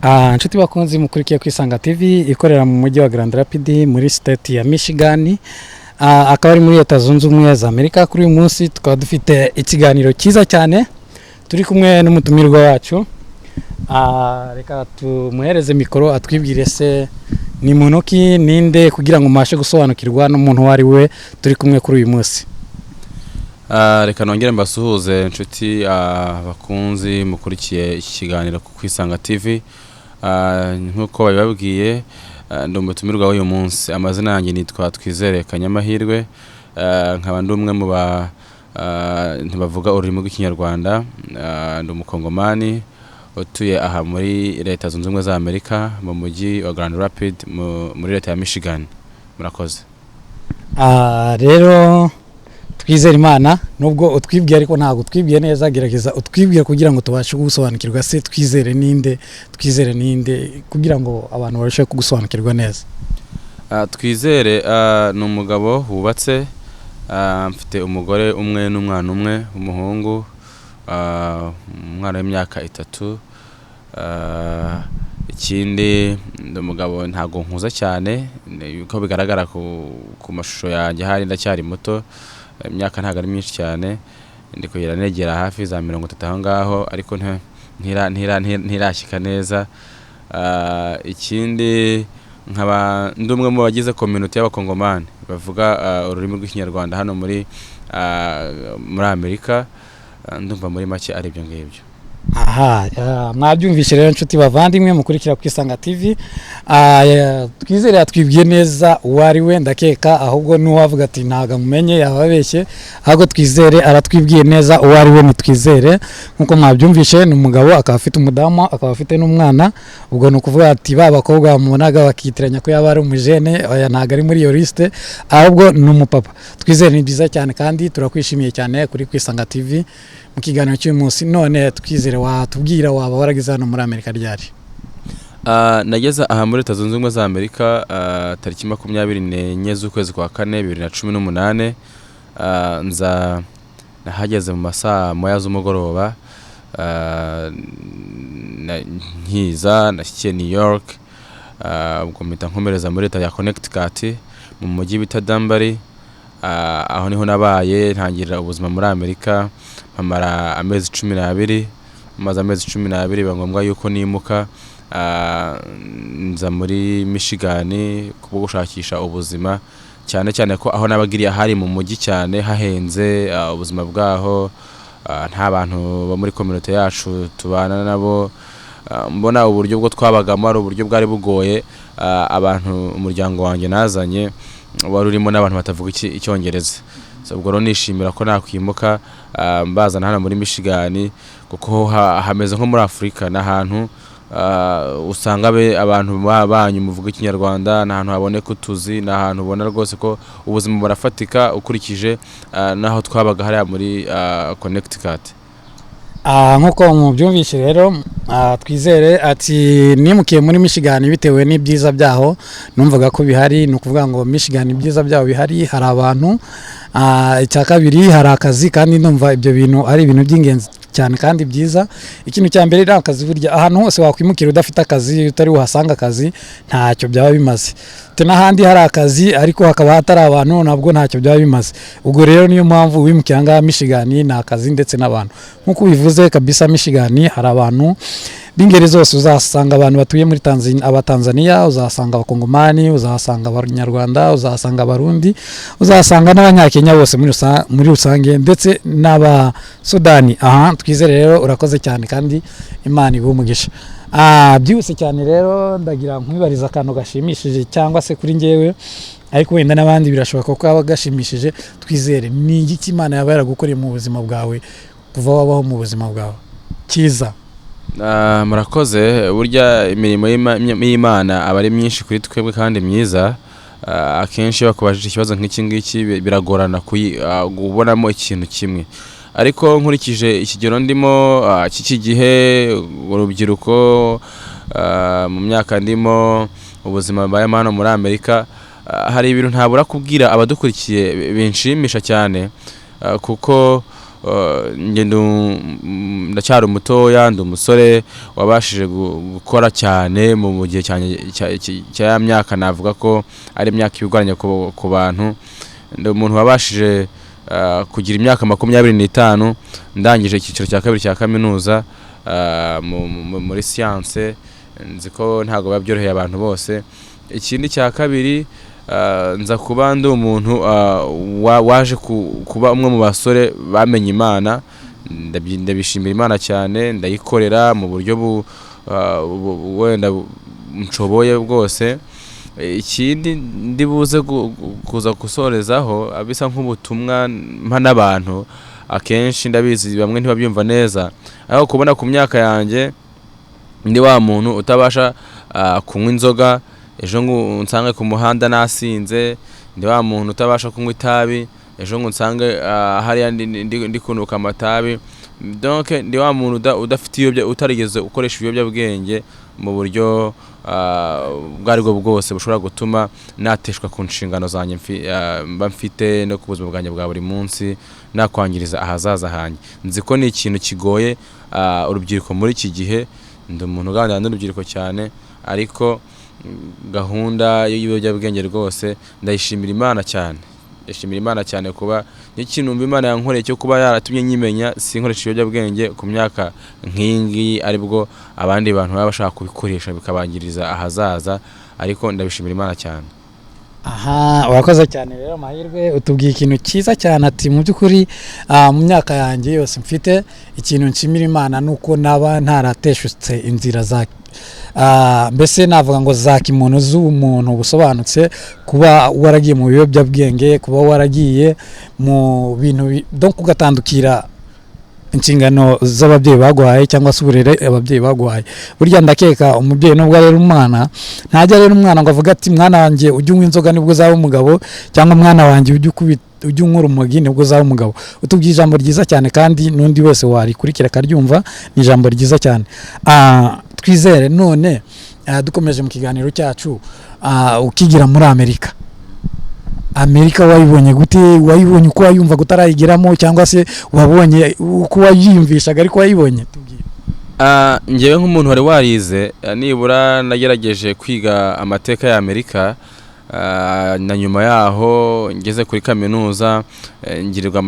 Inshuti bakunzi mukurikiye Kwisanga TV ikorera mu mujyi wa Grand Rapids muri state ya Michigan, akaba ari muri Leta Zunze Ubumwe za Amerika. Kuri uyu munsi tukaba dufite ikiganiro cyiza cyane, turi kumwe n'umutumirwa wacu. Reka tumuhereze mikoro atwibwire se ni muntu ki, ninde, kugira ngo mubashe gusobanukirwa n'umuntu uwo ari we turi kumwe kuri uyu munsi. Reka nongere mbasuhuze, inshuti, bakunzi mukurikiye iki kiganiro ku Kwisanga TV. Nk'uko babibabwiye, ndi umutumirwa w'uyu munsi. Amazina yanjye nitwa Twizere Kanyamahirwe, nkaba ndi umwe mu bantu bavuga ururimi rw'Ikinyarwanda. Ndi Umukongomani utuye aha muri Leta Zunze Ubumwe za Amerika, mu mujyi wa Grand Rapids, muri leta ya Michigan. Murakoze. Rero Twizere Imana, nubwo utwibwiye ariko ntabwo utwibwiye neza, gerageza utwibwire kugira ngo tubashe gusobanukirwa se Twizere ninde, Twizere ninde, kugira ngo abantu barusheho kugusobanukirwa neza. Twizere ni umugabo wubatse. Mfite umugore umwe n'umwana umwe w'umuhungu, umwana w'imyaka 3. Ikindi, ndi umugabo, ntabwo nkuze cyane uko bigaragara ku mashusho yanjye, ahari ndacyari muto, imyaka ntabwo ari myinshi cyane, ndi kugenda negera hafi za 30 aho ngaho, ariko ntirashyika neza. Ikindi, nkaba ndi umwe mu bagize community y'Abakongomani bavuga ururimi rw'Ikinyarwanda hano muri Amerika. Ndumva muri make ari ibyo ngibyo. Aha, mwabyumvishe rero, inshuti bavandimwe mukurikira Kwisanga TV. Twizere yatwibwiye neza uwo ari we. Ndakeka ahubwo n'uwavuga ati ntabwo amumenye yababeshye, ahubwo Twizere aratwibwiye neza uwo ari we. Nitwizere, nk'uko mwabyumvishe, ni umugabo, akaba afite umudamu, akaba afite n'umwana. Ubwo ni ukuvuga ati ba bakobwa bamubonaga bakitiranya ko yaba ari umujene, oya, ntabwo ari muri iyo lisite, ahubwo ni umupapa. Twizere, ni byiza cyane kandi turakwishimiye cyane kuri Kwisanga TV mu kiganiro cy'uyu munsi. None Twizere, watubwira waba warageze hano muri Amerika ryari? Nageze aha muri Leta Zunze Ubumwe za Amerika tariki 24 z'ukwezi kwa kane 2018. Nza nahageze mu masaa 1 z'umugoroba. Nkiza nashyikiye New York, ubwo mpita nkomereza muri leta ya Connecticut mu mujyi bita Danbury. Aho niho nabaye ntangirira ubuzima muri Amerika, mpamara amezi 12. Maze amezi 12 biba ngombwa yuko nimuka, nza muri Michigan kubwo gushakisha ubuzima, cyane cyane ko aho nabagiriye hari mu mujyi cyane hahenze, ubuzima bwaho, nta bantu bo muri community yacu tubana nabo. Mbona uburyo bwo twabagamo ari uburyo bwari bugoye, abantu umuryango wanjye nazanye wari urimo n'abantu batavuga Icyongereza. So, ubwo rero nishimira ko nakwimuka, mbazana hano muri Michigan, kuko hameze nko muri Afurika. Ni ahantu usanga abantu banyu muvuga Ikinyarwanda, ni ahantu haboneka utuzi, ni ahantu ubona rwose ko ubuzima burafatika ukurikije n'aho twabaga hariya muri Connecticut. Nk'uko mubyumvishe rero, Twizere ati nimukiye muri Michigan bitewe n'ibyiza byaho numvaga ko bihari. Ni ukuvuga ngo Michigan ibyiza byaho bihari, hari abantu, icya kabiri hari akazi, kandi ndumva ibyo bintu ari ibintu by'ingenzi cyane kandi byiza. Ikintu cya mbere ni akazi. Burya ahantu hose wakwimukira udafite akazi, utari buhasange akazi, ntacyo byaba bimaze. Te n'ahandi hari akazi ariko hakaba hatari abantu, nabwo ntacyo byaba bimaze. Ubwo rero niyo mpamvu wimukiye aha ngaha Michigan, ni akazi ndetse n'abantu. Nk'uko ubivuze kabisa, Michigan hari abantu b'ingeri zose. Uzasanga abantu batuye muri Tanzania, Abatanzaniya, uzahasanga Abakongomani, uzahasanga Abanyarwanda, uzahasanga Abarundi, uzahasanga n'Abanyakenya bose muri rusange, ndetse n'Abasudani. Aha Twizere rero, urakoze cyane kandi Imana iguhe umugisha. Byihuse cyane rero, ndagira nkwibariza akantu gashimishije, cyangwa se kuri njyewe, ariko wenda n'abandi birashoboka ko kaba gashimishije. Twizere, ni igiki Imana yaba yaragukoreye mu buzima bwawe kuva wabaho mu buzima bwawe cyiza? Murakoze. Burya imirimo y'Imana aba ari myinshi kuri twebwe kandi myiza. Akenshi iyo bakubajije ikibazo nk'iki ngiki biragorana kubonamo ikintu kimwe, ariko nkurikije ikigero ndimo, cy'iki gihe, urubyiruko, mu myaka ndimo, ubuzima mbayemo hano muri Amerika, hari ibintu ntabura kubwira abadukurikiye binshimisha cyane, kuko njye ndacyari umutoya, ndi umusore wabashije gukora cyane mu gihe cyanjye cya ya myaka, navuga ko ari imyaka ibigoranye ku bantu. Ndi umuntu wabashije kugira imyaka 25 ndangije icyiciro cya kabiri cya kaminuza muri siyanse. Nzi ko ntabwo biba byoroheye abantu bose. Ikindi cya kabiri, nza kuba ndi umuntu waje kuba umwe mu basore bamenye Imana. Ndabishimira Imana cyane, ndayikorera mu buryo wenda nshoboye bwose. Ikindi ndi buze kuza gusorezaho, bisa nk'ubutumwa mpa n'abantu, akenshi ndabizi bamwe ntibabyumva neza, ariko kubona ku myaka yanjye ndi wa muntu utabasha kunywa inzoga ejo ngo nsange ku muhanda nasinze, ndi wa muntu utabasha kunywa itabi ejo ngo nsange hariya ndi kunuka amatabi. Donc ndi wa muntu udafite utarigeze ukoresha ibiyobyabwenge mu buryo ubwo aribwo bwose bushobora gutuma nateshwa ku nshingano zanjye mba mfite no ku buzima bwanjye bwa buri munsi, nakwangiriza ahazaza hanjye. Nzi ko ni ikintu kigoye urubyiruko muri iki gihe. Ndi umuntu uganira n'urubyiruko cyane, ariko gahunda y'ibiyobyabwenge rwose ndayishimira Imana cyane. Ndashimira Imana cyane kuba n'ikintu numva Imana yankoreye cyo kuba yaratumye nyimenya sinkoresha ibiyobyabwenge ku myaka nk'iyi ngiyi, aribwo abandi bantu baba bashaka kubikoresha bikabangiriza ahazaza, ariko ndabishimira Imana cyane. Aha, urakoze cyane rero Mahirwe, utubwiye ikintu cyiza cyane, ati mu by'ukuri mu myaka yanjye yose mfite ikintu nshimira Imana nuko naba ntarateshutse inzira za mbese navuga ngo za kimuntu z'umuntu busobanutse, kuba waragiye mu biyobyabwenge, kuba waragiye mu bintu donc ugatandukira inshingano z'ababyeyi baguhaye cyangwa se uburere ababyeyi baguhaye. Burya ndakeka umubyeyi nubwo arera umwana, ntajya arera umwana ngo avuge ati mwana wanjye ujye unywa inzoga nibwo uzaba umugabo, cyangwa mwana wanjye ujye unywa urumogi nibwo uzaba umugabo. Utubwiye ijambo ryiza cyane, kandi n'undi wese warikurikira akaryumva, ni ijambo ryiza cyane. Twizere none dukomeje mu kiganiro cyacu, ukigira muri Amerika, Amerika wayibonye gute? Wayibonye uko wayumvaga utarayigeramo, cyangwa se wabonye uko wayiyumvishaga ariko wayibonye? Tubwire. Njyewe nk'umuntu wari warize, nibura nagerageje kwiga amateka ya Amerika, na nyuma yaho ngeze kuri kaminuza, ngirirwa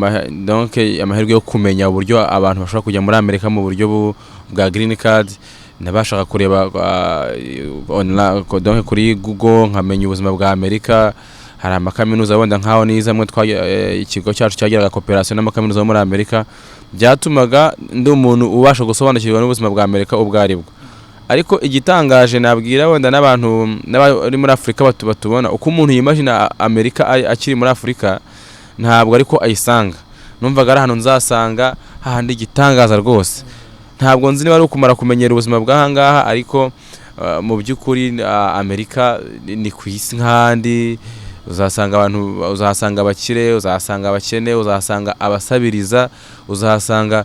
donc amahirwe yo kumenya uburyo abantu bashobora kujya muri Amerika mu buryo bwa green card. Nabashaga kureba online, donc kuri Google, nkamenya ubuzima bwa Amerika. Hari amakaminuza wenda nkaho nize amwe ikigo cyacu cyagiraga cooperation n'amakaminuza yo muri Amerika, byatumaga ndi umuntu ubasha gusobanukirwa n'ubuzima bwa Amerika ubwo aribwo. Ariko igitangaje nabwira wenda n'abantu n'abari muri Afurika batubona uko umuntu yimagina Amerika akiri muri Afurika, ntabwo ariko ayisanga. Numvaga ari ahantu nzasanga hahandi igitangaza rwose. Ntabwo nzi niba ari ukumara kumenyera ubuzima bw'ahangaha, ariko mu by'ukuri Amerika ni ku isi nk'ahandi. Uzasanga abantu, uzahasanga abakire, uzahasanga abakene, uzahasanga abasabiriza, uzahasanga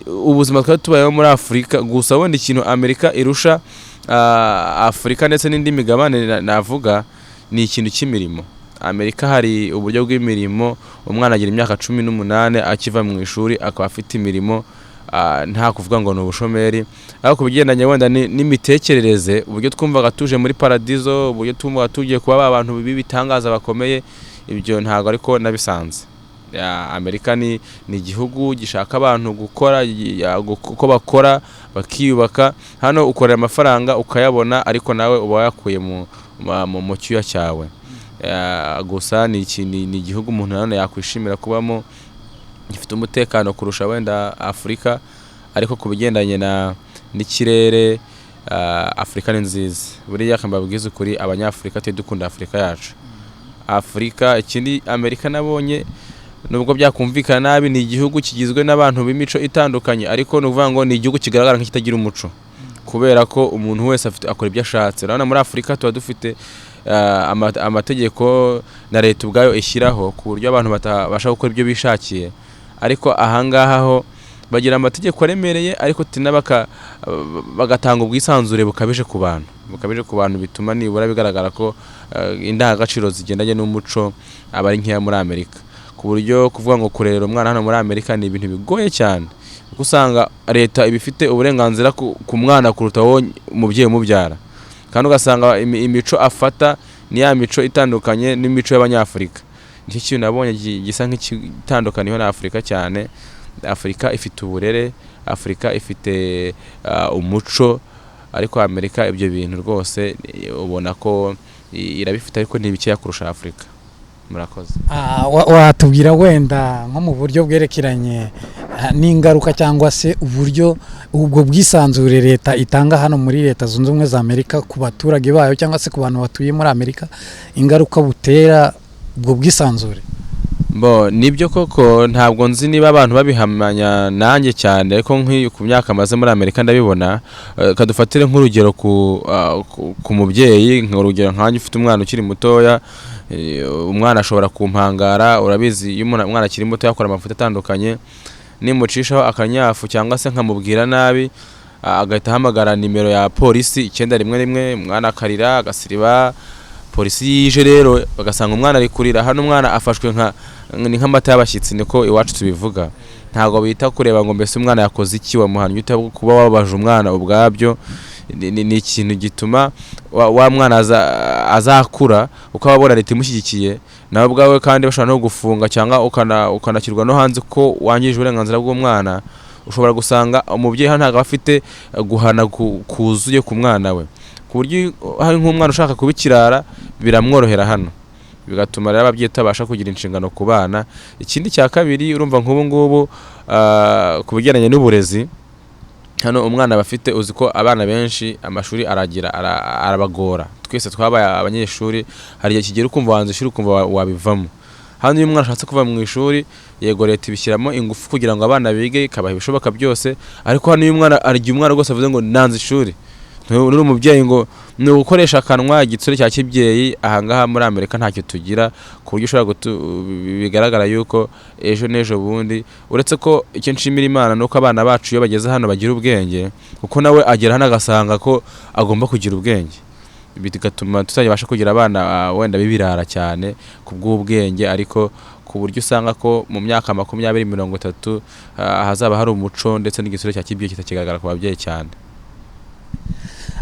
ubuzima twari tubayeho muri Afurika. Gusa wenda ikintu Amerika irusha Afurika ndetse n'indi migabane navuga ni ikintu cy'imirimo. Amerika hari uburyo bw'imirimo, umwana agira imyaka 18 akiva mu ishuri akaba afite imirimo, nta kuvuga ngo ni ubushomeri. Ariko ku bigendanye wenda n'imitekerereze, uburyo twumvaga tuje muri paradizo, uburyo twumvaga tugiye kuba abantu b'ibitangaza bakomeye, ibyo ntabwo ariko nabisanze. Amerika ni igihugu gishaka abantu gukora, uko bakora bakiyubaka. Hano ukorera amafaranga ukayabona, ariko nawe uba wayakuye mu cyuya cyawe. Gusa ni igihugu umuntu nanone yakwishimira kubamo, gifite umutekano kurusha wenda Afurika. Ariko ku bigendanye n'ikirere, Afurika ni nziza. Buriya mbabwize ukuri, Abanyafurika tujye dukunda Afurika yacu. Afurika, ikindi Amerika nabonye, nubwo byakumvikana nabi, ni igihugu kigizwe n'abantu b'imico itandukanye, ariko ni ukuvuga ngo ni igihugu kigaragara nk'ikitagira umuco, kubera ko umuntu wese akora ibyo ashatse. Urabona muri Afurika tuba dufite amategeko na leta ubwayo ishyiraho ku buryo abantu batabasha gukora ibyo bishakiye, ariko ahangaha ho bagira amategeko aremereye, ariko bagatanga ubwisanzure bukabije ku bantu, bituma nibura bigaragara ko indangagaciro zigendanye n'umuco aba ari nkeya muri Amerika. Ku buryo kuvuga ngo kurera umwana hano muri Amerika ni ibintu bigoye cyane, kuko usanga leta iba ifite uburenganzira ku mwana kuruta wowe umubyeyi umubyara, kandi ugasanga imico afata ni ya mico itandukanye n'imico y'Abanyafurika. Nicyo kintu nabonye gisa nk'igitandukaniyeho na Afurika cyane. Afurika ifite uburere, Afurika ifite umuco, ariko Amerika ibyo bintu rwose ubona ko irabifite, ariko ni bikeya kurusha Afurika. Murakoze. Watubwira wenda nko mu buryo bwerekeranye n'ingaruka cyangwa se uburyo ubwo bwisanzure leta itanga hano muri Leta Zunze Ubumwe za Amerika ku baturage bayo cyangwa se ku bantu batuye muri Amerika, ingaruka butera ubwo bwisanzure? Bo nibyo koko, ntabwo nzi niba abantu babihamanya nanjye cyane, ariko nk'iyo ku myaka maze muri Amerika ndabibona. Kadufatire nk'urugero ku mubyeyi, nk'urugero nkanjye ufite umwana ukiri mutoya. Umwana ashobora kumpangara. Urabizi, iyo umwana akiri muto yakora amafuti atandukanye, nimucishaho akanyafu cyangwa se nkamubwira nabi, agahita ahamagara nimero ya polisi 911, umwana akarira agasiriba. Polisi yije rero bagasanga umwana ari kurira. Hano umwana afashwe nka ni nk'amata y'abashyitsi, niko iwacu tubivuga. Ntabwo bita kureba ngo mbese umwana yakoze iki, wamuhannye ute. Kuba wababaje umwana ubwabyo ni ikintu gituma wa mwana azakura uko ababona leta imushyigikiye nawe ubwawe, kandi bashobora no gufunga cyangwa ukanashyirwa no hanze ko wangije uburenganzira bw'umwana. Ushobora gusanga umubyeyi hano ntabwo aba afite guhana kuzuye ku mwana we, ku buryo iyo hari nk'umwana ushaka kuba ikirara biramworohera hano, bigatuma rero ababyeyi tutabasha kugira inshingano ku bana. Ikindi cya kabiri, urumva nk'ubu ngubu ku bigendanye n'uburezi hano umwana bafite, uzi ko abana benshi amashuri aragira arabagora. Twese twabaye abanyeshuri, hari igihe kigera ukumva wanze ishuri, ukumva wabivamo. Hano iyo umwana ashatse kuva mu ishuri, yego leta ibishyiramo ingufu kugira ngo abana bige, ikabaha ibishoboka byose, ariko hano iyo umwana, hari igihe umwana rwose avuze ngo nanze ishuri, nturi umubyeyi ngo ni ugukoresha akanwa, igitsure cya kibyeyi. Ahangaha muri Amerika ntacyo tugira, ku buryo ushobora bigaragara yuko ejo n'ejo bundi. Uretse ko icyo nshimira Imana ni uko abana bacu iyo bageze hano bagira ubwenge, kuko nawe agera hano agasanga ko agomba kugira ubwenge, bigatuma tutazabasha kugira abana wenda b'ibirara cyane ku bw'ubwenge, ariko ku buryo usanga ko mu myaka 20, 30 hazaba hari umuco ndetse n'igitsure cya kibyeyi kitakigaragara ku babyeyi cyane.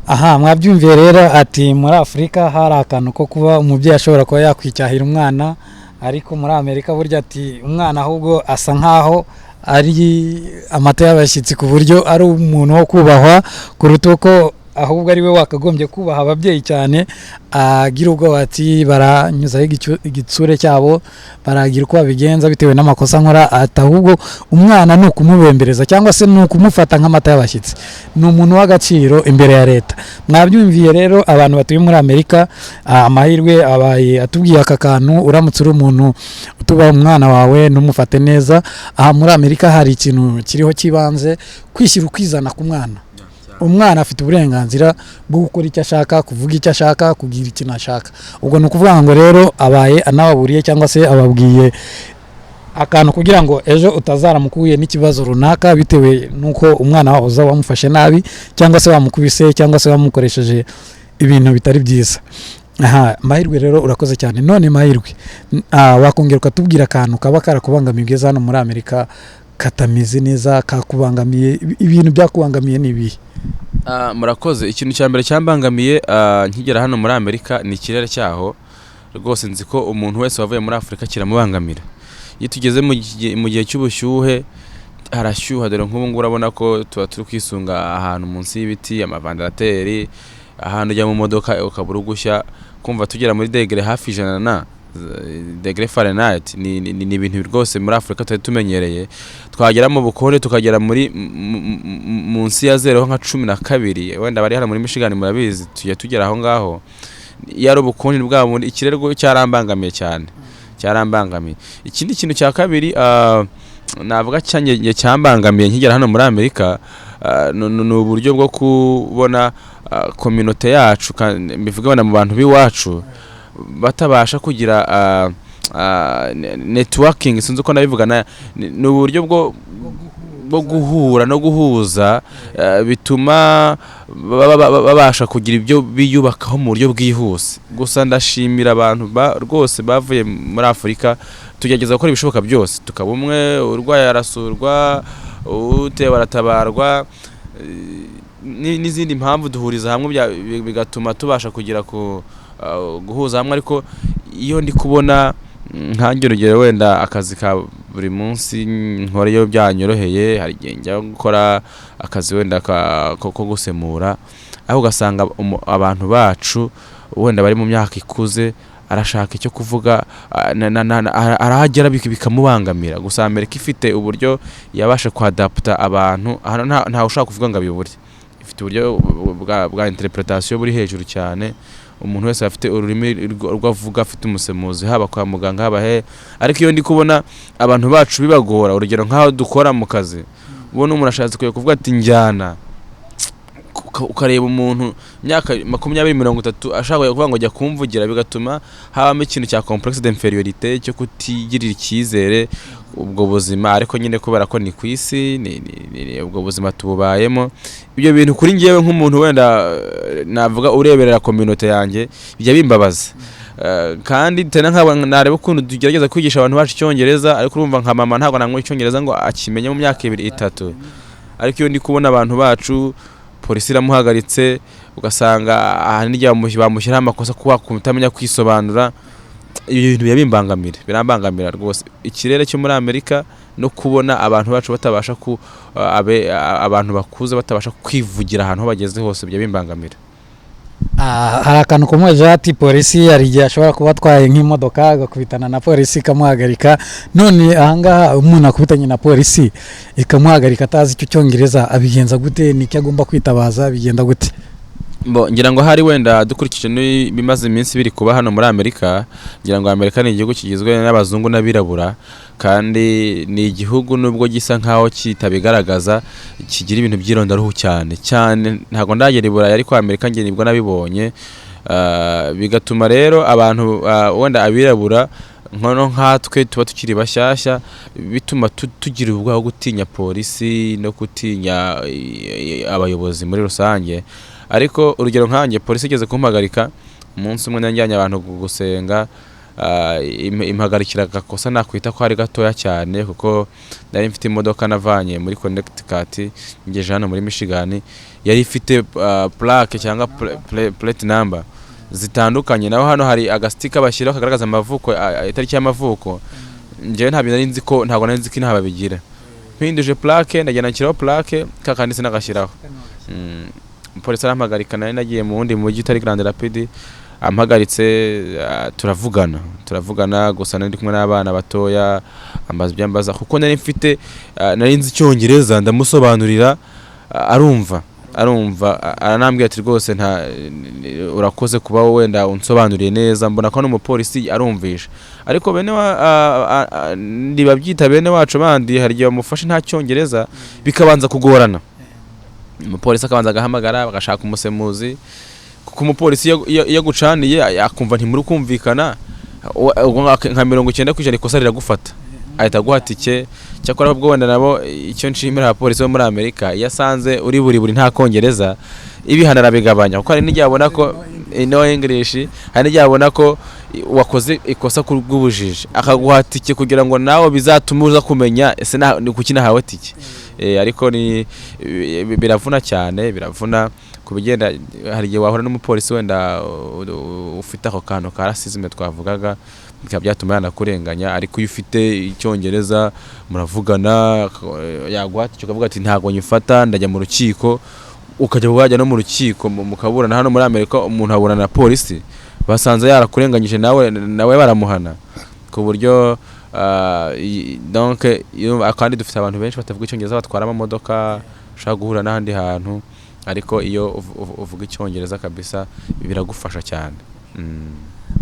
Aha mwabyumviye rero, ati muri Afurika hari akantu ko kuba umubyeyi ashobora kuba yakwicyahira umwana, ariko muri Amerika burya ati umwana ahubwo asa nkaho ari amata y'abashyitsi, ku buryo ari umuntu wo kubahwa kuruta uko ahubwo ari we wakagombye kubaha ababyeyi cyane. Agira ubwoba ati baranyuzaho igitsure cyabo, baragira uko babigenza bitewe n'amakosa nkora. Ati ahubwo umwana ni ukumubembereza cyangwa se ni ukumufata nk'amata y'abashyitsi, ni umuntu w'agaciro imbere ya leta. Mwabyumviye rero, abantu batuye muri Amerika, amahirwe abaye atubwiye aka kantu. Uramutse uri umuntu utubaha umwana wawe, ntumufate neza, aha muri Amerika hari ikintu kiriho cy'ibanze: kwishyira ukizana ku mwana. Umwana afite uburenganzira bwo gukora icyo ashaka, kuvuga icyo ashaka, kugira ikintu ashaka. Ubwo ni ukuvuga ngo rero abaye anababuriye cyangwa se ababwiye akantu kugira ngo ejo utazaramuka uhuye n'ikibazo runaka bitewe n'uko umwana wawe uza wamufashe nabi, cyangwa se wamukubise, cyangwa se wamukoresheje ibintu bitari byiza. Aha Mahirwe rero urakoze cyane. None Mahirwe, wakongera ukatubwira akantu kaba karakubangamiye ugeze hano muri Amerika katameze neza, kakubangamiye, ibintu byakubangamiye ni ibihe? Murakoze. Ikintu cya mbere cyambangamiye nkigera hano muri Amerika ni ikirere cyaho. Rwose nzi ko umuntu wese wavuye muri Afurika kiramubangamira. Iyo tugeze mu gihe cy'ubushyuhe harashyuha. Dore nk'ubu ngubu urabona ko tuba turi kwisunga ahantu munsi y'ibiti, amavandarateri, ahantu ujya mu modoka ukabura ugushya, kumva tugera muri degere hafi 100 na degere Fahrenheit. Ni ibintu rwose muri Afurika tutari tumenyereye. Twagera mu bukonje tukagera muri munsi ya zero nka 12. Wenda bari hano muri Michigan murabizi, tujya tugera aho ngaho iyo ari ubukonje bwa bundi. Ikirere cyarambangamiye cyane, cyarambangamiye. Ikindi kintu cya kabiri navuga cyanjye cyambangamiye nkigera hano muri Amerika ni uburyo bwo kubona communauté yacu, mbivuge wenda mu bantu b'iwacu, batabasha kugira networking, sinzi uko nabivuga, ni uburyo bwo bwo guhura no guhuza, bituma babasha kugira ibyo biyubakaho mu buryo bwihuse. Gusa ndashimira abantu rwose bavuye muri Afurika, tugerageza gukora ibishoboka byose tukaba umwe. Urwaye arasurwa, utewe aratabarwa, n'izindi mpamvu duhuriza hamwe, bigatuma tubasha kugera ku guhuza hamwe. Ariko iyo ndi kubona, nkanjye urugero, wenda akazi ka buri munsi nkora, iyo byanyoroheye hari igihe njya gukora akazi wenda ko gusemura, aho ugasanga abantu bacu wenda bari mu myaka ikuze arashaka icyo kuvuga, arahagera bikamubangamira. Gusa Amerika ifite uburyo yabasha kwadaputa abantu. Hano ntawe ushaka kuvuga ngo abibure. Ifite uburyo bwa interpretation buri hejuru cyane. Umuntu wese afite ururimi rwo avuga, afite umusemuzi, haba kwa muganga, haba he. Ariko iyo ndi kubona abantu bacu bibagora, urugero nk'aho dukora mu kazi, ubona umuntu ashatse kujya kuvuga ati njyana, ukareba umuntu imyaka 20, 30 ashaka kujya kuvuga ngo jya kumvugira, bigatuma habamo ikintu cya complexe d'infériorité, cyo kutigirira icyizere ubwo buzima. Ariko nyine kubera ko ni ku isi, ni ubwo buzima tububayemo. Ibyo bintu kuri njyewe nk'umuntu wenda, navuga ureberera communauté yanjye, bijya bimbabaza. Kandi tena nkaba nareba ukuntu tugerageza kwigisha abantu bacu icyongereza, ariko urumva nka mama ntabwo nanywa icyongereza ngo akimenye mu myaka 2, 3. Ariko iyo ndi kubona abantu bacu, polisi iramuhagaritse, ugasanga ahanini igihe bamushyiraho amakosa kuba kutamenya kwisobanura, ibyo bintu biba bimbangamira, birambangamira rwose. Ikirere cyo muri Amerika no kubona abantu bacu batabasha ku abe, abantu bakuze batabasha kwivugira ahantu ho bageze hose, bijya bimbangamira. Hari akantu komoje ati polisi hari igihe ashobora kuba atwaye nk'imodoka agakubitana na polisi ikamuhagarika. None ahangaha umuntu akubitanye na polisi ikamuhagarika atazi icyo cyongereza, abigenza gute? Ni icyo agomba kwitabaza? Bigenda gute? Bo, ngira ngo hari wenda dukurikije n'ibimaze iminsi biri kuba hano muri Amerika, ngira ngo Amerika ni igihugu kigizwe n'abazungu n'abirabura, kandi ni igihugu nubwo gisa nkaho kitabigaragaza kigira ibintu by'irondaruhu cyane cyane. Ntabwo ndagera i Burayi, ariko Amerika njye nibwo nabibonye. Bigatuma rero abantu, wenda abirabura nkono nkatwe tuba tukiri bashyashya, bituma tugira ubwoba bwo gutinya polisi no gutinya abayobozi muri rusange. Ariko urugero nkanjye, polisi igeze kumpagarika umunsi umwe najyanye abantu gusenga, impagarikira agakosa nakwita ko ari gatoya cyane, kuko nari mfite imodoka navanye muri Connecticut ngeje hano muri Michigan, yari ifite plaque cyangwa plate number zitandukanye. Naho hano hari agastika bashyiraho kagaragaza amavuko, itariki y'amavuko. Njyewe ntabwo nari nzi ko, ntabwo nari nzi ko inaha babigira. Mpinduje plaque, ndagenda nshyiraho plaque kakandi sinagashyiraho. Polisi arampagarika. Nari nagiye mu wundi mujyi utari Grand Rapids. Ampagaritse, turavugana gusa, nari ndi kumwe n'abana batoya, ambaza ibyo ambaza. Kuko nari mfite, nari nzi icyongereza, ndamusobanurira, arumva, aranambwira ati rwose nta urakoze kuba wenda unsobanuriye neza, mbona ko n'umupolisi arumvisha. Ariko bene wa ntibabyita bene wacu bandi, hari igihe bamufashe nta cyongereza bikabanza kugorana, umupolisi akabanza agahamagara bagashaka umusemuzi, kuko umupolisi iyo agucaniye akumva ntimuri kumvikana, ubwo nka 90% ikosa riragufata, ahita aguha tike. Cyakora ubwo wenda nabo, icyo nshimira abapolisi bo muri Amerika, iyo asanze uri buri buri nta kongereza, ibihano arabigabanya, kuko hari n'igihe abona ko no English, hari n'igihe abona ko wakoze ikosa ku bw'ubujiji akaguha tike kugira ngo nawe bizatume uza kumenya ese ni kuki nahawe tike. Ariko ni biravuna cyane, biravuna ku bigenda. Hari igihe wahura n'umupolisi wenda ufite ako kantu ka racisme twavugaga, bikaba byatuma yanakurenganya. Ariko iyo ufite icyongereza muravugana, yaguha tike ukavuga ati ntabwo nyifata, ndajya mu rukiko, ukajya wajya no mu rukiko mukaburana. Hano muri Amerika umuntu aburana na polisi basanze yarakurenganyije, nawe baramuhana ku buryo, donc kandi dufite abantu benshi batavuga icyongereza batwara amamodoka, ushobora guhura n'ahandi hantu. Ariko iyo uvuga icyongereza kabisa biragufasha cyane.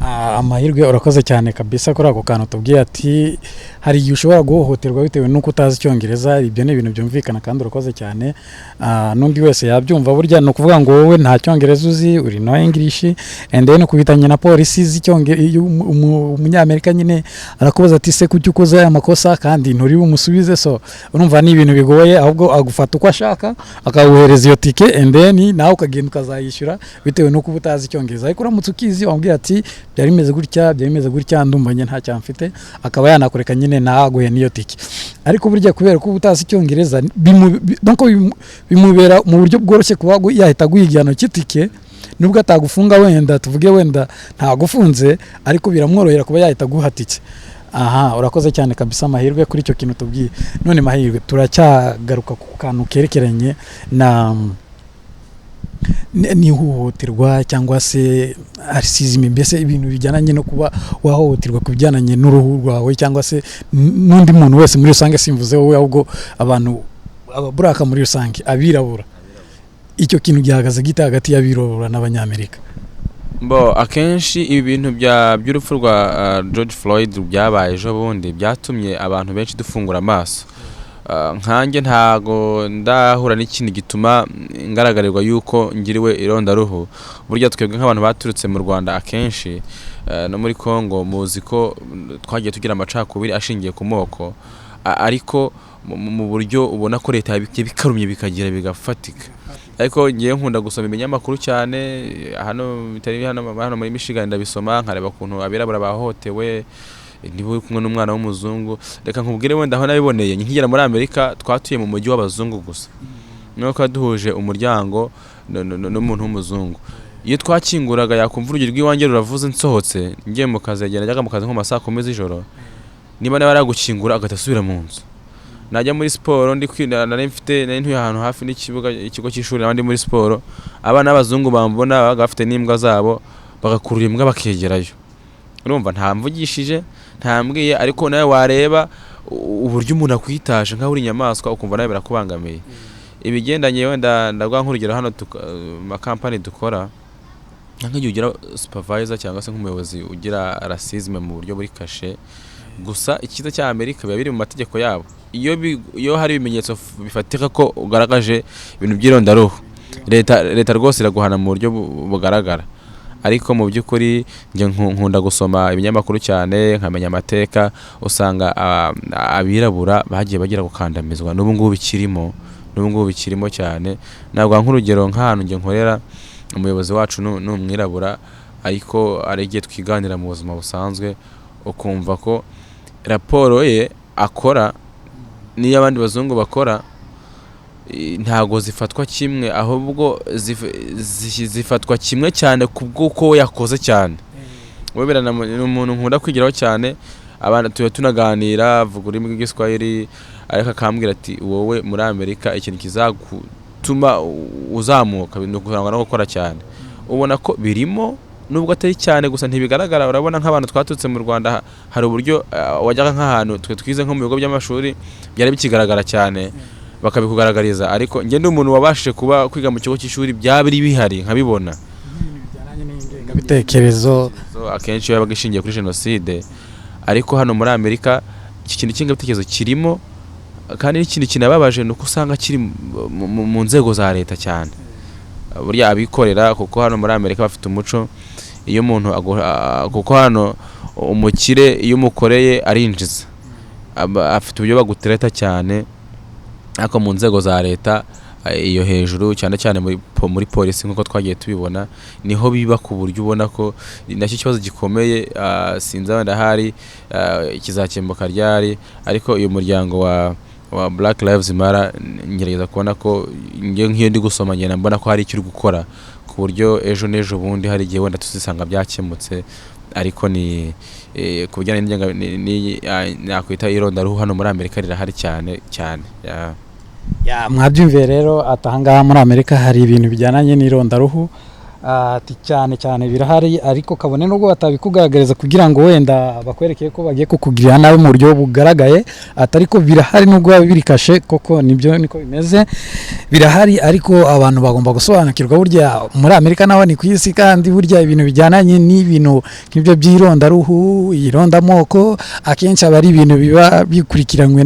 Amahirwe, urakoze cyane kabisa kuri ako kantu tubwiye, ati hari igihe ushobora guhohoterwa bitewe n'uko utazi Icyongereza. Ibyo ni ibintu byumvikana kandi urakoze cyane. N'undi wese yabyumva. Burya ni ukuvuga ngo wowe nta Cyongereza uzi, uri no English, and then ukubitanye na polisi z'icyongereza, umunyamerika nyine arakubaza ati: "Se kuki ukoze aya makosa?" Kandi nturi bumusubize. So urumva ni ibintu bigoye, ahubwo agufata uko ashaka, akaguhereza iyo tike, and then nawe ukagenda ukazayishyura bitewe n'uko uba utazi Icyongereza. Ariko uramutse ukizi, wamubwira ati: "Byari bimeze gutya, byari bimeze gutya, ndumva njye nta cyaha mfite," akaba yanakureka nyine ntaguhe n'iyo tike. Ariko burya kubera ko uba utazi Icyongereza, donc bimubera mu buryo bworoshye kuba yahita aguha igihano cy'itike, nubwo atagufunga. Wenda tuvuge wenda ntagufunze, ariko biramworohera kuba yahita aguha tike. Aha, urakoze cyane kabisa, Amahirwe, kuri icyo kintu tubwiye. None Mahirwe, turacyagaruka ku kantu kerekeranye na n'ihohoterwa cyangwa se racism, mbese ibintu bijyanye no kuba wahohoterwa ku bijyanye n'uruhu rwawe cyangwa se n'undi muntu wese muri rusange. Simvuze wowe, ahubwo abantu ababuraka muri rusange, abirabura. Icyo kintu gihagaze gite hagati y'abirabura n'Abanyamerika? Bo akenshi ibi bintu by'urupfu rwa George Floyd byabaye ejo bundi byatumye abantu benshi dufungura amaso. Nkanjye ntago ndahura n'ikintu gituma ngaragarirwa yuko ngiriwe irondaruhu. Burya twebwe nk'abantu baturutse mu Rwanda akenshi no muri Congo, muzi ko twagiye tugira amacakubiri ashingiye ku moko, ariko mu buryo ubona ko leta yabikarumye bikagira bigafatika. Ariko ngewe nkunda gusoma ibinyamakuru cyane hano, bitari hano, hano muri Michigan ndabisoma, nkareba ukuntu abirabura bahohotewe. Niba uri kumwe n'umwana w'umuzungu, reka nkubwire wenda aho nabiboneye. Nkigera muri Amerika twatuye mu mujyi w'abazungu gusa, nuko duhuje umuryango n'umuntu w'umuzungu, iyo twakinguraga yakumva urugi rw'iwanjye ruravuze nsohotse ngiye mu kazi, yagenda ajyaga mu kazi nko mu ma saa 10 z'ijoro, niba nawe aragukingura agahita asubira mu nzu. Najya muri siporo, ndi kwina, nari mfite, nari ntuye ahantu hafi n'ikibuga, ikigo cy'ishuri, naba ndi muri siporo, abana b'abazungu bambona, babaga bafite n'imbwa zabo, bagakurura imbwa bakegerayo. Urumva ntamvugishije, ntambwiye, ariko nawe wareba uburyo umuntu akwitaje nk'aho uri inyamaswa, ukumva nawe birakubangamiye. Ibigendanye wenda ndaguha nk'urugero hano mu makampani dukora, nk'igihe ugira supervisor cyangwa se nk'umuyobozi ugira racisme mu buryo buri kashe. Gusa icyiza cya Amerika, biba biri mu mategeko yabo. Iyo hari ibimenyetso bifatika ko ugaragaje ibintu by'irondaruhu, leta rwose iraguhana mu buryo bugaragara. Ariko mu by'ukuri njye nkunda gusoma ibinyamakuru cyane, nkamenya amateka. Usanga abirabura bagiye bagira gukandamizwa, n'ubu ngubu bikirimo, n'ubu ngubu bikirimo cyane. Naguha nk'urugero nk'ahantu njye nkorera, umuyobozi wacu ni umwirabura, ariko hari igihe twiganira mu buzima busanzwe, ukumva ko raporo ye akora n'iyo abandi bazungu bakora ntago zifatwa kimwe, ahubwo zifatwa kimwe cyane ku bw'uko we yakoze cyane. We ni umuntu nkunda kwigiraho cyane. Abana tuba tunaganira, avuga ururimi rw'Igiswahili, ariko akambwira ati: "Wowe muri Amerika ikintu kizagutuma uzamuka ni ukurangwa no gukora cyane." Ubona ko birimo, nubwo atari cyane, gusa ntibigaragara. Urabona nk'abantu twaturutse mu Rwanda, hari uburyo wajyaga nk'ahantu twe twize nko mu bigo by'amashuri, byari bikigaragara cyane, bakabikugaragariza. Ariko njye ndi umuntu wabashije kuba kwiga mu kigo cy'ishuri byaba biri bihari nkabibona. Bijyanye n'ingengabitekerezo. So, akenshi iyo yabaga ishingiye kuri jenoside. Ariko hano muri Amerika iki kintu cy'ingengabitekerezo kirimo, kandi n'ikindi kinababaje ni uko usanga kiri mu nzego za leta cyane. Burya abikorera, kuko hano muri Amerika bafite umuco, iyo umuntu kuko hano umukire iyo umukoreye arinjiza, afite uburyo bagutereta cyane. Ariko mu nzego za leta iyo hejuru, cyane cyane muri polisi, nk'uko twagiye tubibona, niho biba ku buryo ubona ko nacyo ikibazo gikomeye. Sinzi wenda ahari kizakemuka ryari, ariko uyu muryango wa Black Lives Matter, ngerageza kubona ko njye nk'iyo ndi gusoma ngenda mbona ko hari icyo uri gukora, ku buryo ejo n'ejo bundi hari igihe wenda tuzisanga byakemutse. Ariko ni ku bijyanye nakwita irondaruhu, hano muri Amerika rirahari cyane cyane, yeah. Ya, mwabyumviye rero, ati ahangaha muri Amerika hari ibintu bijyanye n'irondaruhu. Ati cyane cyane birahari, ariko kabone nubwo batabikugaragariza kugira ngo wenda bakwereke ko bagiye kukugirira nabi mu buryo bugaragaye, ati ariko birahari nubwo biba biri kashe koko, nibyo niko bimeze, birahari. Ariko abantu bagomba gusobanukirwa, burya muri Amerika naho ni ku isi, kandi burya ibintu bijyananye n'ibintu nk'ibyo by'irondaruhu, irondamoko, akenshi aba ari ibintu biba bikurikiranywe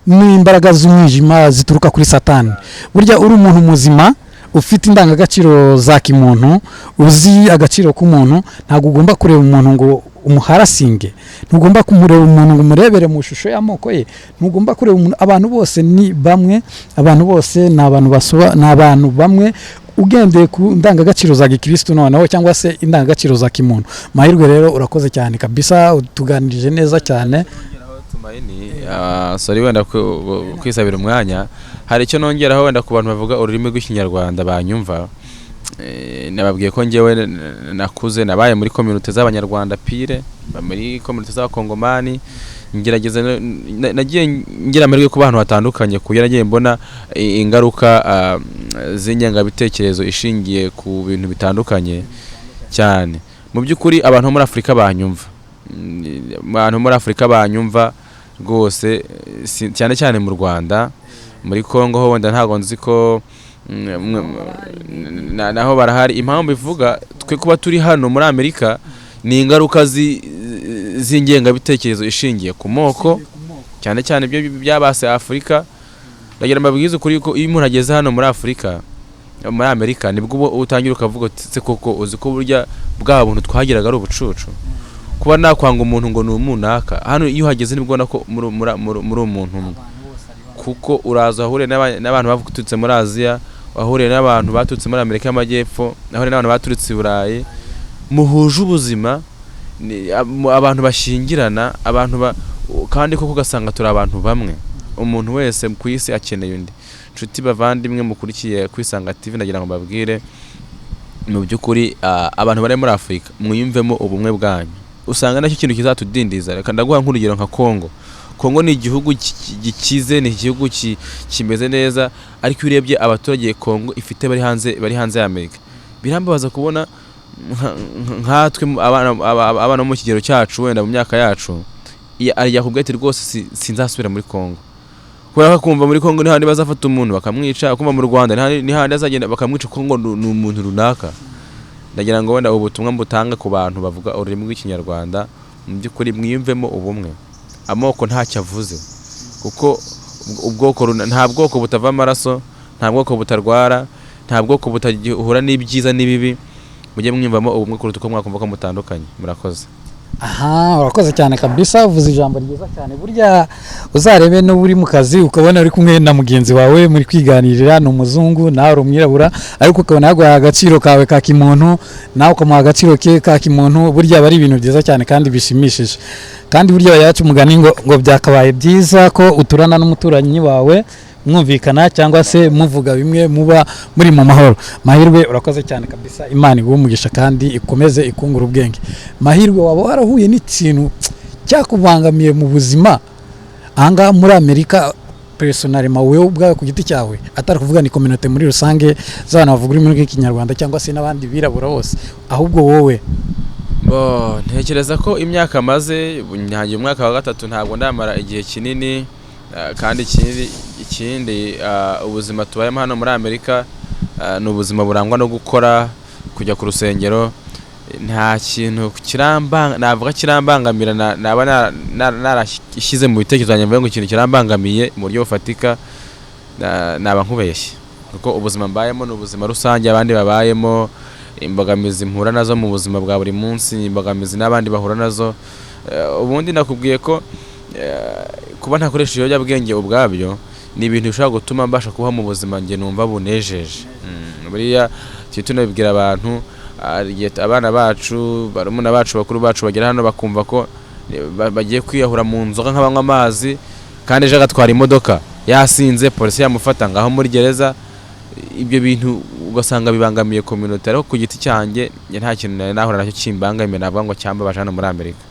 n'imbaraga z'umwijima zituruka kuri Satani. Burya uri umuntu muzima ufite indangagaciro za kimuntu, uzi agaciro k'umuntu, ntabwo ugomba kureba umuntu ngo umuharasinge, ntugomba kumureba umuntu ngo umurebere mu ishusho y'amoko ye, ntugomba kureba umuntu. Abantu bose ni bamwe, abantu bose ni abantu basoba, ni abantu bamwe, ugendeye ku ndangagaciro za gikirisitu noneho cyangwa se indangagaciro za kimuntu. Mahirwe rero, urakoze cyane kabisa, utuganirije neza cyane. Tumaini, sorry wenda kwisabira umwanya, hari icyo nongeraho wenda ku bantu bavuga ururimi rw'Ikinyarwanda banyumva. Nababwiye ko njyewe nakuze nabaye muri communauté z'Abanyarwanda pure, mba muri communauté z'Abakongomani, ngerageza nagiye ngira amahirwe ku bantu batandukanye, kuburyo nagiye mbona ingaruka z'ingengabitekerezo ishingiye ku bintu bitandukanye cyane. Mu by'ukuri abantu bo muri Afurika banyumva, abantu muri Afurika banyumva rwose, cyane cyane mu Rwanda, muri Congo ho wenda ntabwo nzi ko naho barahari. Impamvu ivuga twe kuba turi hano muri Amerika ni ingaruka z'ingengabitekerezo ishingiye ku moko, cyane cyane ibyo byabase Afurika. Ndagira mbabwize ukuri ko iyo umuntu ageze hano muri Afurika, muri Amerika, nibwo uba utangira ukavuga uti: "Se koko uzi ko burya bwa buntu twagiraga ari ubucucu?" Kuba nakwanga umuntu ngo ni umunaka, hano iyo uhageze nibwo ubona ko muri umuntu umwe, kuko uraza wahuriye n'abantu baturutse muri Aziya, wahuriye n'abantu baturutse muri Amerika y'Amajyepfo, wahuriye n'abantu baturutse i Burayi, muhuje ubuzima, abantu bashyingirana, abantu kandi koko ugasanga turi abantu bamwe. Umuntu wese ku isi akeneye undi. Nshuti bavandimwe mukurikiye Kwisanga TV, ndagira ngo mbabwire mu by'ukuri, abantu bari muri Afurika, mwiyumvemo ubumwe bwanyu. Usanga nacyo kintu kizatudindiza. Reka ndaguha nk'urugero nka Congo. Congo ni igihugu gikize, ni igihugu kimeze neza, ariko iyo urebye abaturage Congo ifite bari hanze ya Amerika, birambabaza kubona nkatwe abana bo mu kigero cyacu, wenda mu myaka yacu, ajya kubwira ati: "Rwose sinzasubira muri Congo," kubera ko akumva muri Congo ni handi bazafata umuntu bakamwica, akumva mu Rwanda ni handi azagenda bakamwica kuko ngo ni umuntu runaka. Ndagira ngo wenda ubutumwa mbutanga ku bantu bavuga ururimi rw'Ikinyarwanda: mu by'ukuri mwiyumvemo ubumwe. Amoko ntacyo avuze, kuko ubwoko nta bwoko butava amaraso, nta bwoko butarwara, nta bwoko butahura n'ibyiza n'ibibi. Mujye mwiyumvamo ubumwe kuruta uko mwakumva ko mutandukanye. Murakoze. Aha, urakoze cyane kabisa, uvuze ijambo ryiza cyane. Burya uzarebe n'uba uri mu kazi, ukabona uri kumwe na mugenzi wawe, muri kwiganirira, ni umuzungu nawe uri umwirabura, ariko ukabona yaguhaye agaciro kawe ka kimuntu, nawe ukamuha agaciro ke ka kimuntu. Burya aba ari ibintu byiza cyane kandi bishimishije. Kandi burya yacu umugani ngo byakabaye byiza ko uturana n'umuturanyi wawe mwumvikana, cyangwa se muvuga bimwe, muba muri mu mahoro. Mahirwe, urakoze cyane kabisa, Imana iguhe umugisha kandi ikomeze ikungura ubwenge. Mahirwe, waba warahuye n'ikintu cyakubangamiye mu buzima ahangaha muri Amerika, personnellement, wowe ubwawe ku giti cyawe, atari kuvuga ni communauté muri rusange z'abantu bavuga ururimi rw'Ikinyarwanda cyangwa se n'abandi birabura bose, ahubwo wowe? Bo, ntekereza ko imyaka maze ntangiye umwaka wa gatatu, ntabwo ndamara igihe kinini. Kandi ikindi, ubuzima tubayemo hano muri Amerika ni ubuzima burangwa no gukora, kujya ku rusengero. Nta kintu navuga kirambangamira, naba narashyize mu bitekerezo byanjye mvuge ngo ikintu kirambangamiye mu buryo bufatika, naba nkubeshye, kuko ubuzima mbayemo ni ubuzima rusange abandi babayemo. Imbogamizi mpura nazo mu buzima bwa buri munsi, imbogamizi n'abandi bahura nazo. Ubundi nakubwiye ko kuba ntakoresha ibiyobyabwenge ubwabyo ni ibintu bishobora gutuma mbasha kubaho mu buzima njye numva bunejeje. Buriya tujye tunabibwira abantu, igihe abana bacu, barumuna bacu, bakuru bacu bagera hano bakumva ko bagiye kwiyahura mu nzoga nk'abanywa amazi, kandi ejo agatwara imodoka yasinze, polisi yamufata ngaho muri gereza. Ibyo bintu ugasanga bibangamiye community. Ariko ku giti cyanjye, njye nta kintu nari nahura nacyo kimbangamiye navuga ngo cyambabaje hano muri Amerika.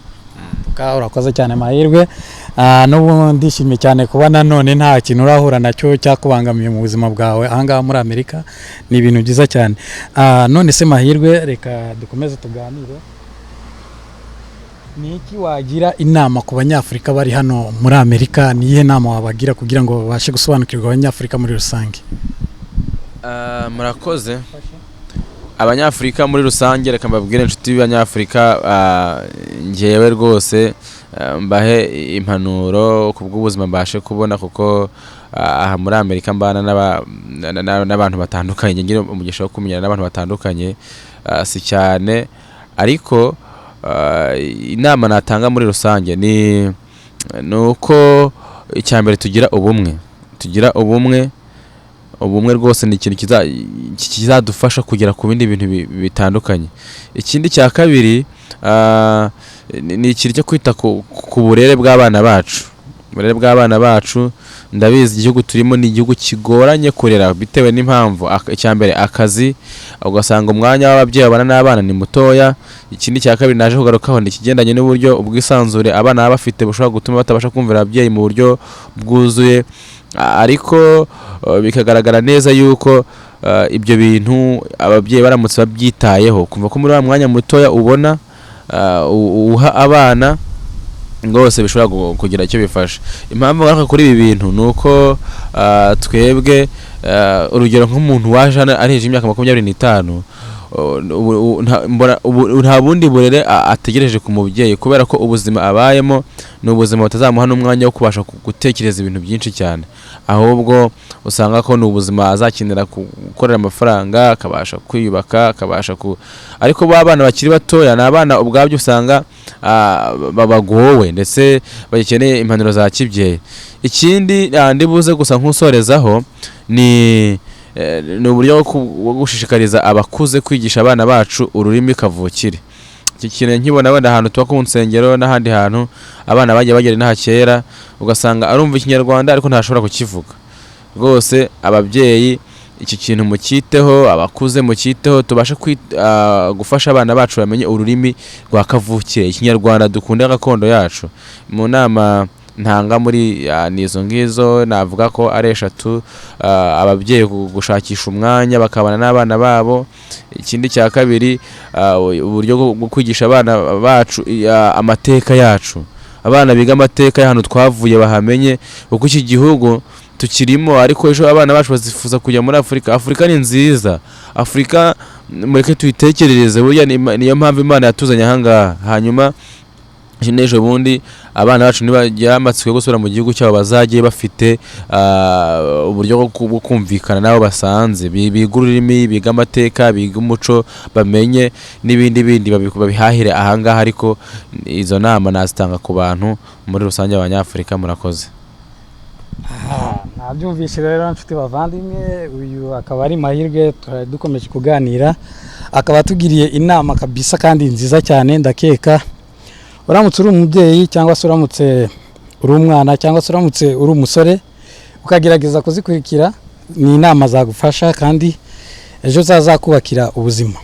Urakoze cyane, Mahirwe. N'ubu ndishimye cyane kuba nanone nta kintu urahura nacyo cyakubangamiye mu buzima bwawe ahangaha muri Amerika. Ni ibintu byiza cyane. None se Mahirwe, reka dukomeze tuganire. Ni iki wagira inama ku Banyafurika bari hano muri Amerika? Ni iyihe nama wabagira kugira ngo babashe gusobanukirwa, Abanyafurika muri rusange? Murakoze. Abanyafurika muri rusange, reka mbabwire, inshuti y'Abanyafurika, njyewe rwose mbahe impanuro ku bw'ubuzima mbashe kubona, kuko aha muri Amerika mbana n'abantu batandukanye, ngira umugisha wo kumenyana n'abantu batandukanye, si cyane, ariko inama natanga muri rusange ni uko icya mbere tugira ubumwe. Tugira ubumwe. Ubumwe rwose ni ikintu kizadufasha kugera ku bindi bintu bitandukanye. Ikindi cya kabiri ni ikintu cyo kwita ku burere bw'abana bacu. Uburere bw'abana bacu, ndabizi igihugu turimo ni igihugu kigoranye kurera, bitewe n'impamvu. Icya mbere, akazi, ugasanga umwanya w'ababyeyi babana n'abana ni mutoya. Ikindi cya kabiri naje kugarukaho ni ikigendanye n'uburyo ubwisanzure abana baba bafite bushobora gutuma batabasha kumvira ababyeyi mu buryo bwuzuye. Ariko bikagaragara neza yuko ibyo bintu ababyeyi baramutse babyitayeho, kumva ko muri wa mwanya mutoya ubona uha abana rwose bishobora kugira icyo bifasha. Impamvu ngaruka kuri ibi bintu ni uko twebwe, urugero nk'umuntu waje hano arengeje imyaka 25, mbona nta bundi burere ategereje ku mubyeyi, kubera ko ubuzima abayemo ni ubuzima butazamuha n'umwanya wo kubasha gutekereza ibintu byinshi cyane. Ahubwo usanga ko ni ubuzima azakenera gukorera amafaranga, akabasha kwiyubaka, akabasha ku ariko ba bana bakiri batoya ni abana ubwabyo usanga bagowe, ndetse bagikeneye impanuro za kibyeyi. Ikindi ndi buze gusa nkusorezaho ni uburyo bwo gushishikariza abakuze kwigisha abana bacu ururimi kavukire. Iki kintu nkibona wenda ahantu tuba ku nsengero n'ahandi hantu abana bagiye bagera inaha kera, ugasanga arumva Ikinyarwanda ariko ntashobora kukivuga. Rwose ababyeyi, iki kintu mucyiteho, abakuze mucyiteho, tubashe gufasha abana bacu bamenye ururimi rwa kavukire, Ikinyarwanda, dukunde gakondo yacu. Mu nama ntanga muri ni izo ngizo navuga ko ari eshatu: ababyeyi gushakisha umwanya bakabana n'abana babo. Ikindi cya kabiri, uburyo bwo kwigisha abana bacu amateka yacu. Abana biga amateka y'ahantu twavuye, bahamenye, kuko iki gihugu tukirimo, ariko ejo abana bacu bazifuza kujya muri Afurika. Afurika ni nziza. Afurika mureke tuyitekerereze. Burya niyo mpamvu Imana yatuzanye ahangaha. Hanyuma n'ejo bundi abana bacu nibagira amatsiko yo gusubira mu gihugu cyabo, bazajye bafite uburyo bwo kumvikana n'abo basanze. Biga ururimi, biga amateka, biga umuco, bamenye n'ibindi bindi babihahire ahangaha. Ariko izo nama nazitanga ku bantu muri rusange, Abanyafurika. Murakoze. Nabyumvise rero, nshuti bavandimwe, uyu akaba ari Mahirwe twari dukomeje kuganira, akaba atugiriye inama kabisa kandi nziza cyane. Ndakeka uramutse uri umubyeyi, cyangwa se uramutse uri umwana, cyangwa se uramutse uri umusore, ukagerageza kuzikurikira, ni inama zagufasha kandi ejo zazakubakira ubuzima.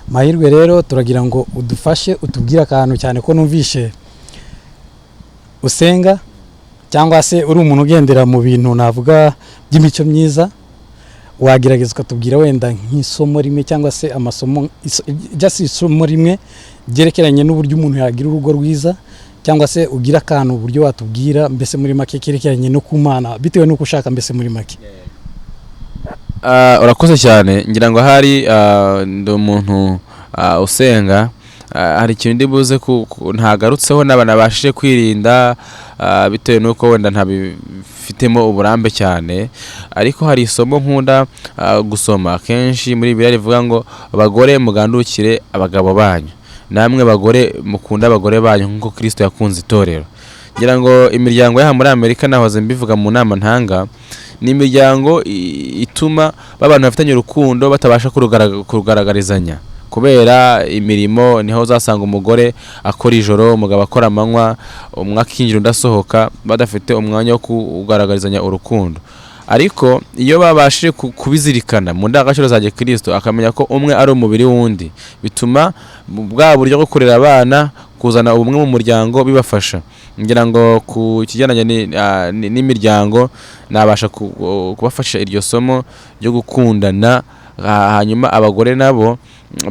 Mahirwe rero, turagira ngo udufashe utubwire akantu, cyane ko numvishe usenga, cyangwa se uri umuntu ugendera mu bintu navuga by'imico myiza. Wagerageza ukatubwira wenda nk'isomo rimwe cyangwa se amasomo, just isomo rimwe ryerekeranye n'uburyo umuntu yagira urugo rwiza, cyangwa se ugira akantu uburyo watubwira mbese muri make kerekeranye no ku Mana, bitewe n'uko ushaka, mbese muri make. Urakoze cyane. Ngira ngo ahari ndi umuntu usenga. Hari ikintu ndi buze ntagarutseho naba nabashije kwirinda, bitewe n'uko wenda ntabifitemo uburambe cyane, ariko hari isomo nkunda gusoma kenshi muri Bibiliya rivuga ngo: "Abagore, mugandukire abagabo banyu, namwe bagore mukunda abagore banyu nk'uko Kristo yakunze itorero." Ngira ngo imiryango y'aha muri Amerika, nahoze mbivuga mu nama ntanga, ni imiryango ituma abantu bafitanye urukundo batabasha kurugaragarizanya kubera imirimo. Niho uzasanga umugore akora ijoro, umugabo akora amanywa, umwe akinjira undi asohoka, badafite umwanya wo kugaragarizanya urukundo. Ariko iyo babashije kubizirikana mu ndangagaciro za gikristo, akamenya ko umwe ari umubiri w'undi, bituma bwa buryo bwo kurera abana. kuzana ubumwe mu muryango bibafasha. Ngira ngo ku kigendanye n'imiryango nabasha kubafasha iryo somo ryo gukundana, hanyuma abagore nabo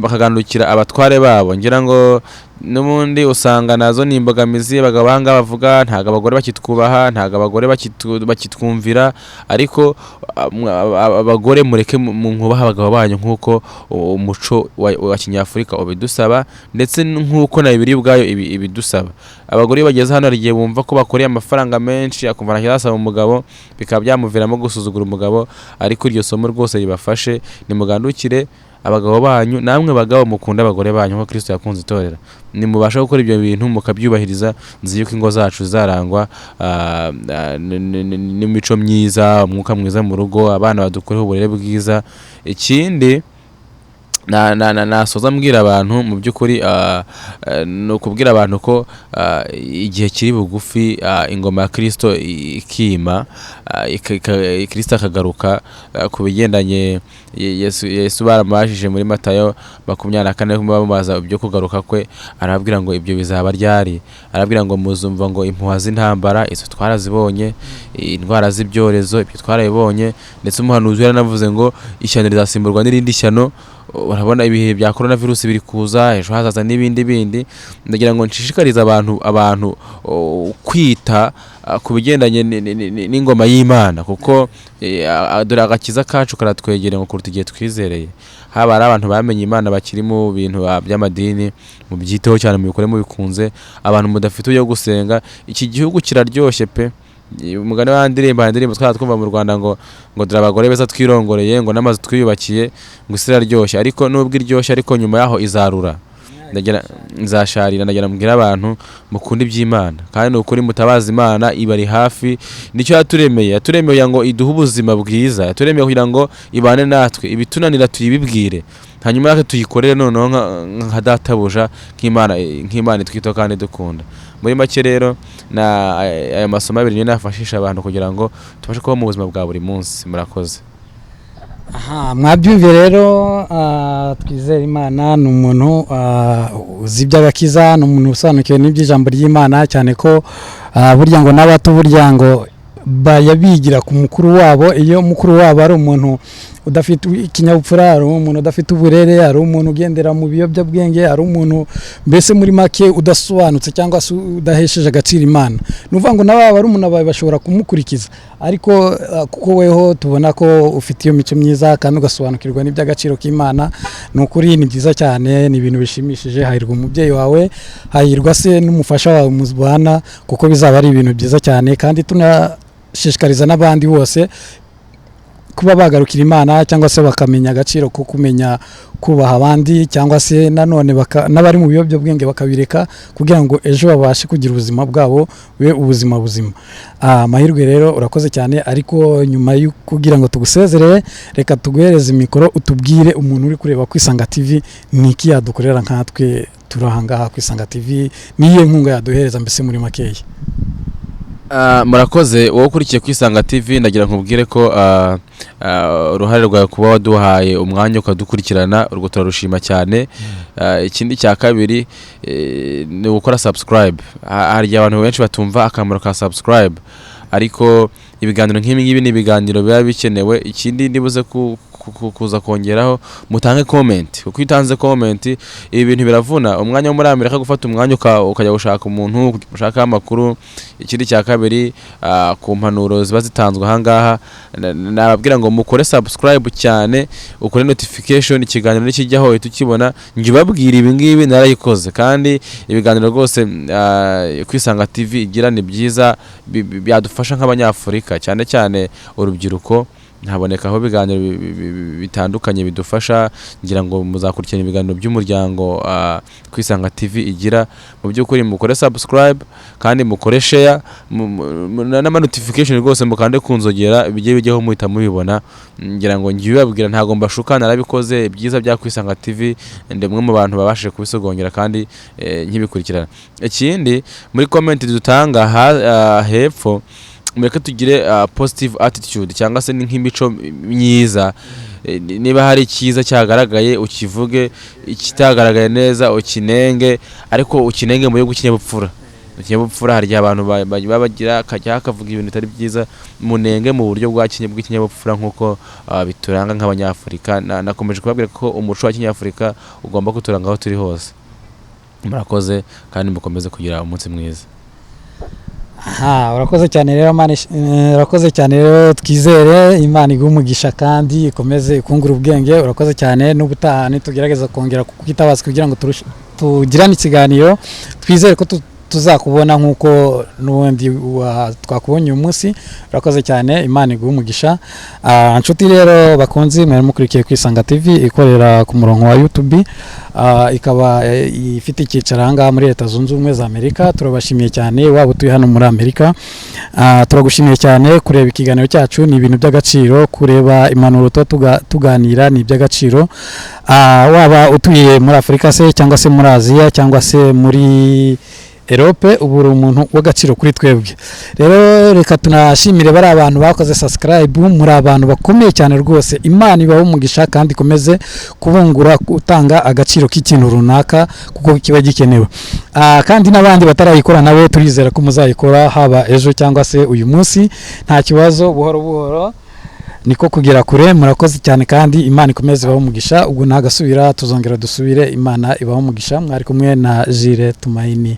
bakagandukira abatware babo. Ngira ngo n'ubundi usanga nazo ni imbogamizi. Abagabo aha ngaha bavuga ntabwo abagore bakitwubaha, ntabwo abagore bakitwumvira, ariko abagore mureke mwubahe abagabo banyu nk'uko umuco wa kinyafurika ubidusaba, ndetse nk'uko na Bibiliya ubwayo ibidusaba. Abagore iyo bageze hano hari igihe bumva ko bakoreye amafaranga menshi, akumva ntacyo azasaba umugabo, bikaba byamuviramo gusuzugura umugabo. Ariko iryo somo rwose ribafashe, nimugandukire abagabo banyu, namwe bagabo mukunda abagore banyu nk'uko Kristo yakunze itorero. Nimubasha gukora ibyo bintu mukabyubahiriza, nzi yuko ingo zacu zizarangwa n'imico myiza, umwuka mwiza mu rugo, abana badukoreho uburere bwiza. Ikindi nasoza mbwira abantu mu by'ukuri, ni ukubwira abantu ko igihe kiri bugufi, ingoma ya Kristo ikima, Kristo akagaruka. Ku bigendanye Yesu baramubajije muri Matayo 24, bamubaza ibyo kugaruka kwe, arababwira ngo ibyo bizaba ryari? Arababwira ngo muzumva ngo impuha z'intambara, izo twarazibonye, indwara z'ibyorezo, ibyo twarabibonye, ndetse umuhanuzi yaranavuze ngo ishyano rizasimburwa n'irindi shyano. Urabona ibihe bya corona virus biri kuza, ejo hazaza n'ibindi bindi. Ndagira ngo nshishikarize abantu kwita ku bigendanye n'ingoma y'Imana, kuko dore agakiza kacu karatwegereye ngo kuruta igihe twizereye. Haba hari abantu bamenye Imana bakiri mu bintu by'amadini, mubyiteho cyane, mubikore mubikunze. Abantu mudafite uburyo bwo gusenga, iki gihugu kiraryoshye pe. Umugani wa ndirimbo, hari indirimbo twaba twumva mu Rwanda ngo dore abagore beza twirongoreye, ngo n'amazu twiyubakiye, ngo isi iraryoshye. Ariko nubwo iryoshye, ariko nyuma yaho izarura, ndagira nzasharira. Ndagira mbwira abantu mukunda iby'Imana, kandi ni ukuri mutabaza Imana, ibari hafi. Nicyo yaturemeye, yaturemeye ngo iduhe ubuzima bwiza, yaturemeye kugira ngo ibane natwe, ibitunanira tuyibibwire, hanyuma natwe tuyikorere noneho nka databuja, nk'Imana itwitaho kandi idukunda. Muri make rero, na aya masomo abiri niyo nafashisha abantu kugira ngo tubashe kuba mu buzima bwa buri munsi. Murakoze. Aha mwabyumviye rero, Twizere Imana ni umuntu uzi iby'agakiza, ni umuntu usobanukiwe n'iby'ijambo ry'Imana, cyane ko burya ngo n'abato burya ngo bayabigira ku mukuru wabo. Iyo mukuru wabo ari umuntu udafite ikinyabupfura, ari umuntu udafite uburere, ari umuntu ugendera mu biyobyabwenge, ari umuntu mbese muri make udasobanutse cyangwa se udahesheje agaciro Imana, ni ukuvuga ngo n'ababa barumuna bawe bashobora kumukurikiza. Ariko kuko weho tubona ko ufite iyo mico myiza kandi ugasobanukirwa n'iby'agaciro k'Imana, ni ukuri ni byiza cyane, ni ibintu bishimishije. Hahirwa umubyeyi wawe, hahirwa se n'umufasha wawe mubana, kuko bizaba ari ibintu byiza cyane. Kandi tunashishikariza n'abandi bose kuba bagarukira Imana, cyangwa se bakamenya agaciro ko kumenya kubaha abandi, cyangwa se nanone n'abari mu biyobyabwenge bakabireka, kugira ngo ejo babashe kugira ubuzima bwabo bube ubuzima buzima. Amahirwe rero, urakoze cyane. Ariko nyuma yo kugira ngo tugusezerere, reka tuguhereze mikoro, utubwire umuntu uri kureba Kwisanga TV ni iki yadukorera nkatwe turi aha ngaha Kwisanga TV, niyo nkunga yaduhereza mbese muri makeya. Murakoze. Wowe ukurikiye Kwisanga TV, ndagira nkubwire ko uruhare rwawe kuba waduhaye umwanya ukadukurikirana, urwo turarushima cyane. Ikindi cya kabiri ni ugukora subscribe. Hari igihe abantu benshi batumva akamaro ka subscribe, ariko ibiganiro nk'ibi ngibi ni ibiganiro biba bikenewe. Ikindi nibuze kuza kongeraho, mutange comment, kuko iyo utanze comment, ibi bintu biravuna umwanya wo muri Amerika, gufata umwanya ukajya gushaka umuntu ushaka amakuru. Ikindi cya kabiri, ku mpanuro ziba zitanzwe aha ngaha, nababwira ngo mukore subscribe cyane, ukore notification, ikiganiro nikijyaho uhita ukibona. Njye ubabwira ibi ngibi narayikoze, kandi ibiganiro rwose Kwisanga TV igira ni byiza, byadufasha nk'Abanyafurika, cyane cyane urubyiruko. Habonekaho ibiganiro bitandukanye bidufasha. Ngira ngo muzakurikirana ibiganiro by'umuryango Kwisanga TV igira. Mu by'ukuri mukore subscribe kandi mukore share n'ama notification rwose, mukande ku nzogera, bijye bijyaho muhita mubibona. Ngira ngo ngiye ubabwira, ntabwo mbashuka, narabikoze. Ibyiza bya Kwisanga TV ndi umwe mu bantu babashije kubisogongera kandi nkibikurikirana. Ikindi, muri comment dutanga hepfo, mureke tugire positive attitude, cyangwa se ni nk'imico myiza. Niba hari icyiza cyagaragaye ukivuge, ikitagaragaye neza ukinenge, ariko ukinenge mu buryo bw'ikinyabupfura. Ikinyabupfura, hari igihe abantu baba bagira akajya akavuga ibintu bitari byiza, munenge mu buryo bw'ikinyabupfura nk'uko bituranga nk'Abanyafurika. Nakomeje kubabwira ko umuco wa kinyafurika ugomba kuturanga aho turi hose. Murakoze kandi mukomeze kugira umunsi mwiza. Aha, urakoze cyane rero Imana urakoze cyane rero Twizere. Imana iguhe umugisha kandi ikomeze ikungure ubwenge. Urakoze cyane. N'ubutaha nitugerageza kongera kukwitabaza kugira ngo tugirane ikiganiro, twizere ko tuzakubona nk'uko n'ubundi twakubonye uyu munsi. Urakoze cyane, Imana iguhe umugisha. Nshuti rero bakunzi mwari mukurikiye Kwisanga TV ikorera ku murongo wa YouTube, ikaba ifite icyicaro aha ngaha muri Leta Zunze Ubumwe za Amerika. Turabashimiye cyane, waba utuye hano muri Amerika, turagushimiye cyane. Kureba ikiganiro cyacu ni ibintu by'agaciro, kureba impanuro tuba tuganira ni iby'agaciro. Waba utuye muri Afurika se, cyangwa se muri Aziya, cyangwa se muri Erope, ubu uri umuntu w'agaciro kuri twebwe. Rero reka tunashimire bari abantu bakoze subscribe, muri abantu bakomeye cyane rwose. Imana ibahe umugisha kandi ikomeze kubungura gutanga agaciro k'ikintu runaka kuko kiba gikenewe. Kandi n'abandi batarayikora nabo turizera ko muzayikora, haba ejo cyangwa se uyu munsi, nta kibazo, buhoro buhoro niko kugera kure. Murakoze cyane kandi Imana ikomeze ibahe umugisha. Ubwo ntagasubira, tuzongera dusubire. Imana ibahe umugisha. Mwari kumwe na Jire Tumaini.